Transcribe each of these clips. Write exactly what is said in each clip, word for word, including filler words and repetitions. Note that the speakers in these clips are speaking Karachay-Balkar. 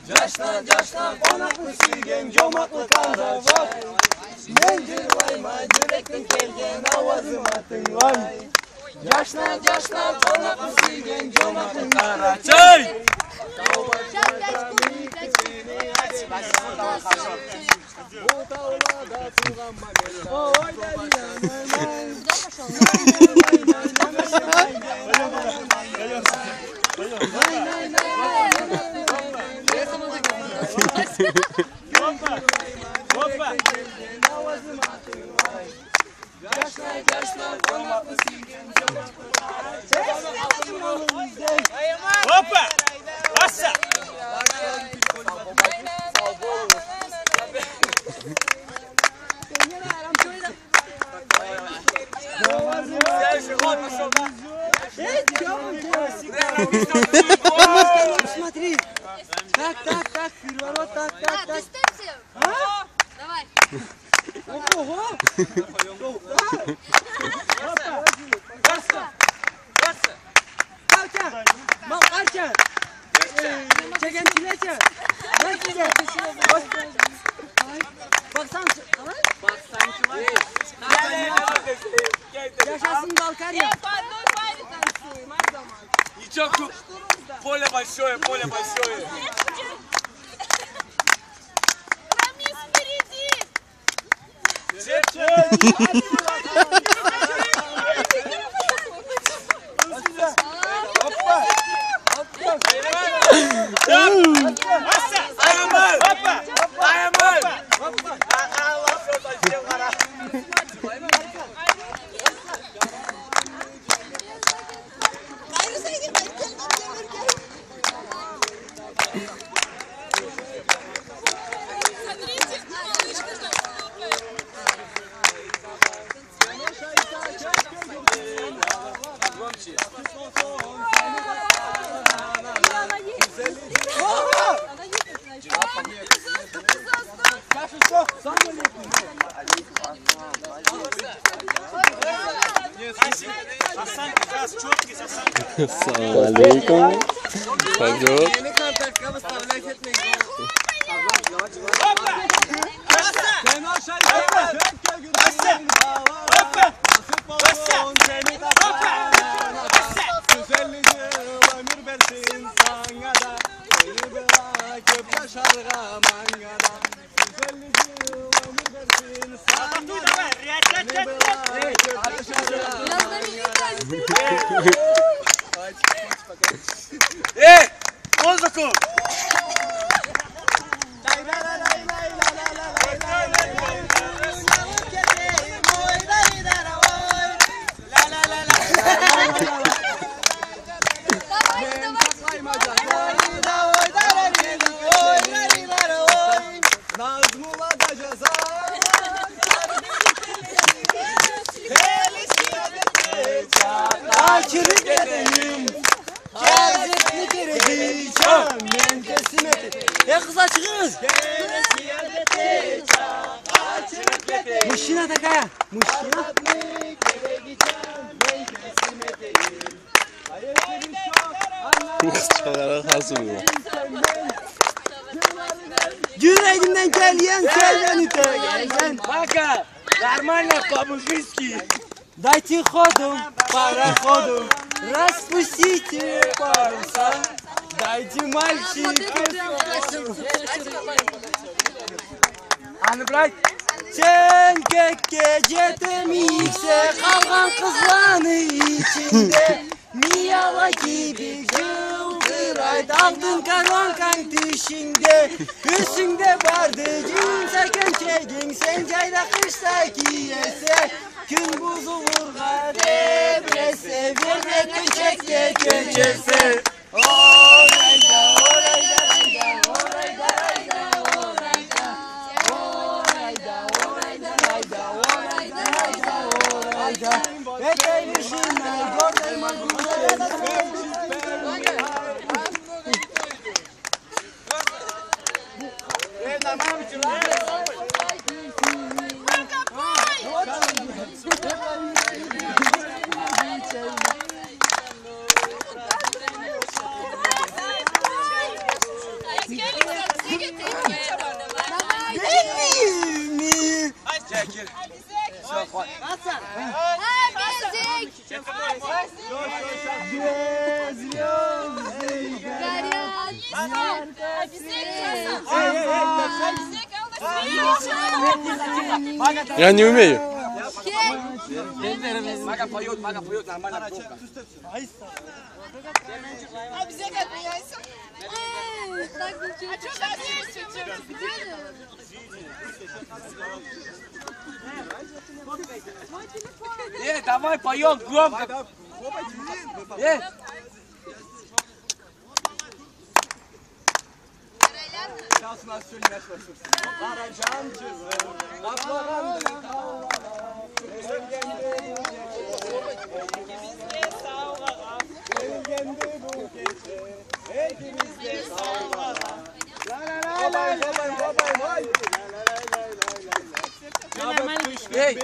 Джашла, джашла, къонакъны сюйген, джомакълыкъ анда бар. Мен джырлайма, джюрекден келген ауазыма тынгылай. Джашла, джашла, къонакъны сюйген, джомакълыкъ Къарачай! Опа! Опа! Опа! Аса! Смотри. Так, так, так, переворот, так, так, так. А? Давай. Ого! Опа! Опа! Опа! Мал арча! Чегенчилеча! Баксанчы! Баксанчы! Джашасын Балкария! Э, по одной паре танцуем, а, Заман? Ничего, поле большое, поле большое. Рамис, впереди! Ассалам алейкум. Пойдёт. Эй, музыку! Къачырып кетейим. Кязетни кереги чан, мен теслим эте. Э, къызла, чыгъыгъыз! Мужчина такая, мужчина. Къызчыкълары хазур. Джюрегимден келген, сен мени тёгеген. Пока! Нормально, по-мужицки. Дайте ходу, пароходу, распустите паруса. Дайте, мальчики. Аны бираз. Сен кёкге джетмейсе, къалгъан къызланы ичинде. Мияла кибик джылтырайды алтын коронканг тишингде. Юсюнгде барды джюнсакъ кёмчегинг, сен джайда, къышда киесе. Кюн бузулургъа тебресе, вёрмек кёчекге кёчесе. Орайда, орайда, орайда, орайда, орайда. Орайда, орайда, орайда, орайда. Этейим ишимни, гордый могу. Давай. Давай. Давай. Давай. Давай. Я не умею. Мага поёт, Мага поёт, нормально, бобка. Э, давай поём громко. Э. Сейчас у нас всё не началось. Эй,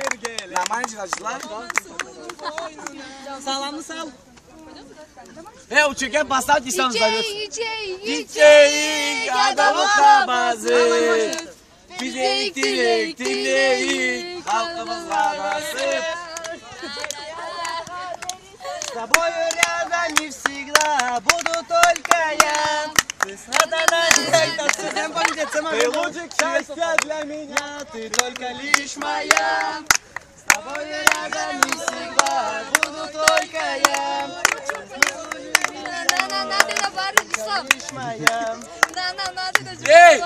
нормально чыгъарсызла. Саламны сал. Э, учургъа бассанг, десанг, зовёт. Ичейик, ичейик, ичейик, адамны къабазы. Биз эйик, тилейик, тилейик, халкъыбызгъа насып. С тобою рядом и всегда буду только я. Ты лучше счастья для меня, ты только лишь моя. С тобою рядом и всегда буду только я. На, на, на, на, на, барыгъыз да. Лишь моя. На, на, на, на, на, на. Эй!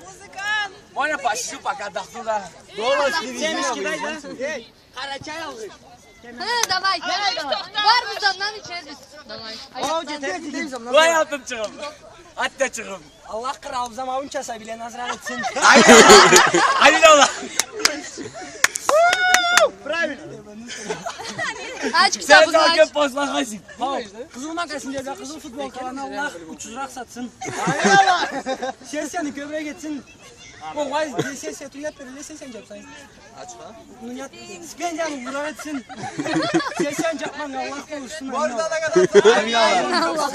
Музыкант! Можно пошучу, пока отдохну, да? Голос не видно. Семечки дай, да? Эй! Къарачай алгъыш. Хы, давай. Барыбыз да андан ичебиз. Давай. Давай, атым чыгъым. Ат да чыгъым. Аллах къыралыбызгъа муну часа биле назрат этсин. Амин Аллах. Правильно. Ачыкъ да бу, ачыкъ. Къызыл макасын да, къызыл футболкаланы Аллах учузуракъ сатсын. Амин Аллах. Сессияны кёбюрек этсин. Огъай, сессия тюгюл, бери сессияны жапсанг. Ачха? Ну, нет, стипендияны уракъ этсин. Сессияны жапманг Аллах болушсун. Амин Аллах. Амин Аллах.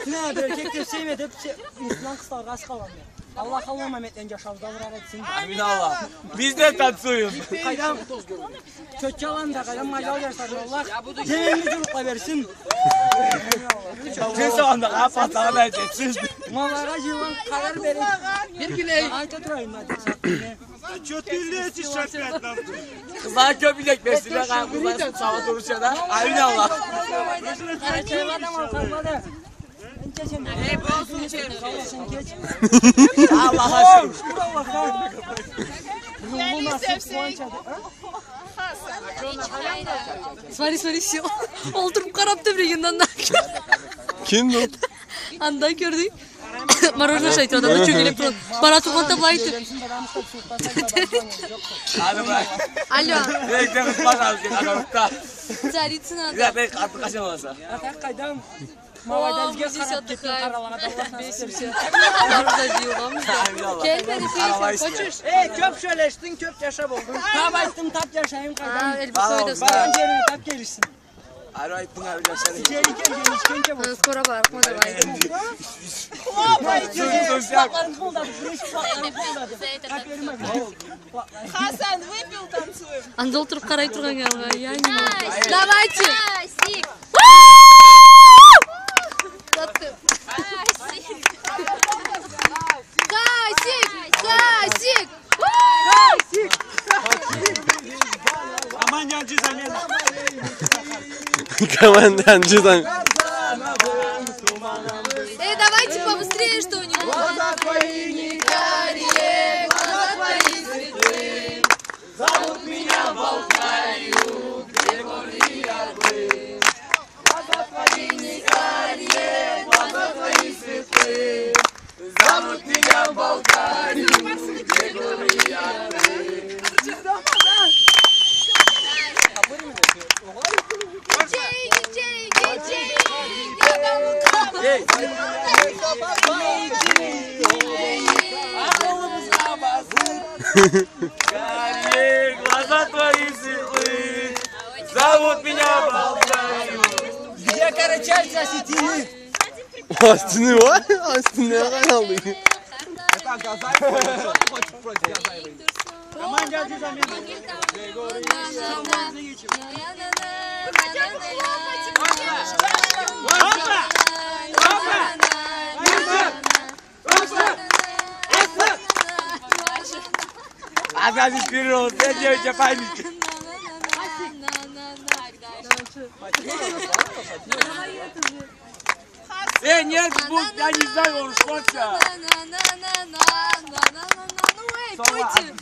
Не, бир эркек деп сюйме деп, муслиман къызлагъа къалгъан. Аллах, Аллах, Маметлени жашаубузда уракъ этсин. Амин Аллах. Биз да танцуем. Къайдам. Чотчаланы да, къайдам, мажал жашланы Аллах. Денени журукъла берсин. Кюн сауанда къапатагъан айтсын. Маллагъа жыйылгъан къадар берип. Бир кюн эй. Айта турайым, айта турайым. А чё ты лезешь опять нам? Къызлагъа кёп илек берсин, къызлагъа сауа турурча да. Амин Аллах. Къарачайлыла да, малкъарлыла да. Эй, болсун, чек. Аллахха шукур. Шукур Аллахха. Бюгюн бу насып къууанч эди. Смотри, смотри, сел. Олтуруп къарап тебрегенди андан. Ким бу? Андан кёрдюнг? Мороженое ашай тургъан, чёгелеп тургъан. Бара тургъан да былай этип. Алло. Эй, сен къызма, сен, сен, сен, сен. Царицына. Я, бек, къаты къачан аласа? Къайдам? О, мы здесь отдыхаем. Барыбыз да жыйылгъанбыз да. Кел бери, сен, хочешь? Эй, кёп сёлешдинг, кёп жаша болдунг. Тап айтдым, тап жашайым, къайдам. А, Эльбрус, ойда. Баргъан жеринге тап келишсин. Ары айтдынг, ары жаша. Ичери кел, келишгенча бол. Скоро барырыкъма, давай. Опа, ичери. Къулакъларынгы къолдады, биринчи къулакъларынгы къолдады. Тап берме. Хасан, выпил, танцуем. Анда олтуруп къарай тургъан алгъа, я не могу. Давайте. Хасик. Хасик, Хасик. Хасик. Аман, Джанджи, замена. Командан жыдан. Э, давайте побыстрее что-нибудь. Глаза твои не карие, глаза твои светлые, зовут меня в Балкарию, где горы и орлы. Глаза твои не карие, глаза твои светлые, зовут меня в Балкарию, где горы и орлы. Карие глаза твои светлые, зовут меня в Балкарию. Где карачаевцы, осетины? Астыны, ва? Астыны, къаралды. Это Газаев, что ты хочешь против Газаева? Команде один замена. Азиз Пирогов, я девочка память. Эй, нет, будь, я не знаю, он что-то. Ну, эй, пойте.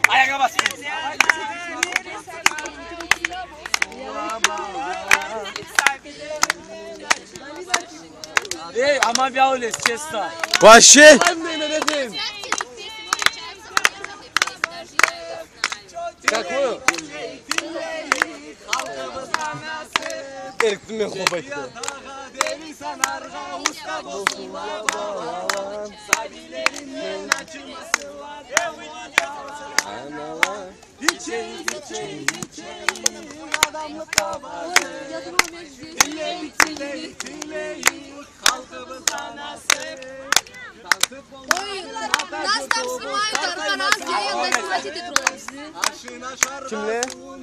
Аягъа бассын. Эй, ама бяулес, честно. Вообще? Какую? Эркитме хлопать. Аналар. Ой, я думала, меня здесь. Ой, нас там снимают, Архарас, я, я, снимать эти троллейбусы. Кимле?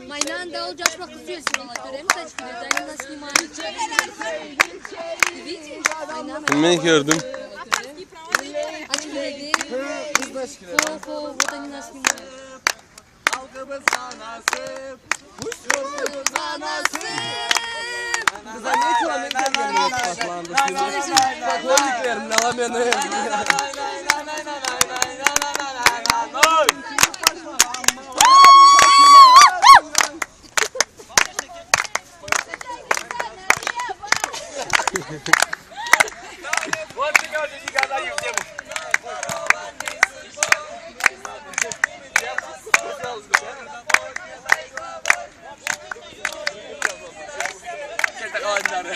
Майнанда ол джашла къыз сюресин алып, кёремисе, очкиледе, они нас снимают. Ты видишь? Майнанда. Мен кёрдюм. Очкиледе. Фо, фо, вот они нас снимают. Халкъыбызгъа насып, юртубузгъа насып. Заметила, мен келгеним. Поклонниклерим, ала мени. Вот ты, короче, никогда не в тему. Кете къалайым бары.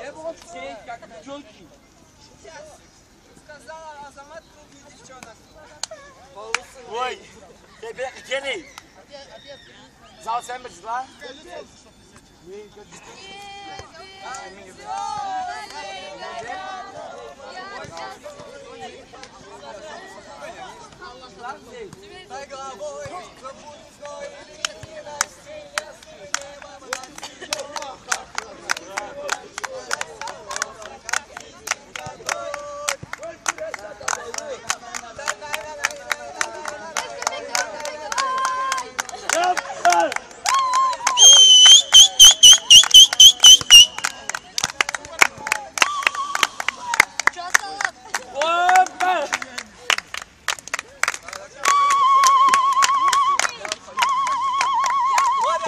Я бы мог сидеть, как пчёлки. Сказала Азамат, трудный девчонок. Ой, тебе где? Зал семь, два.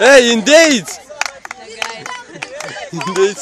Эй, индеец! Индеец.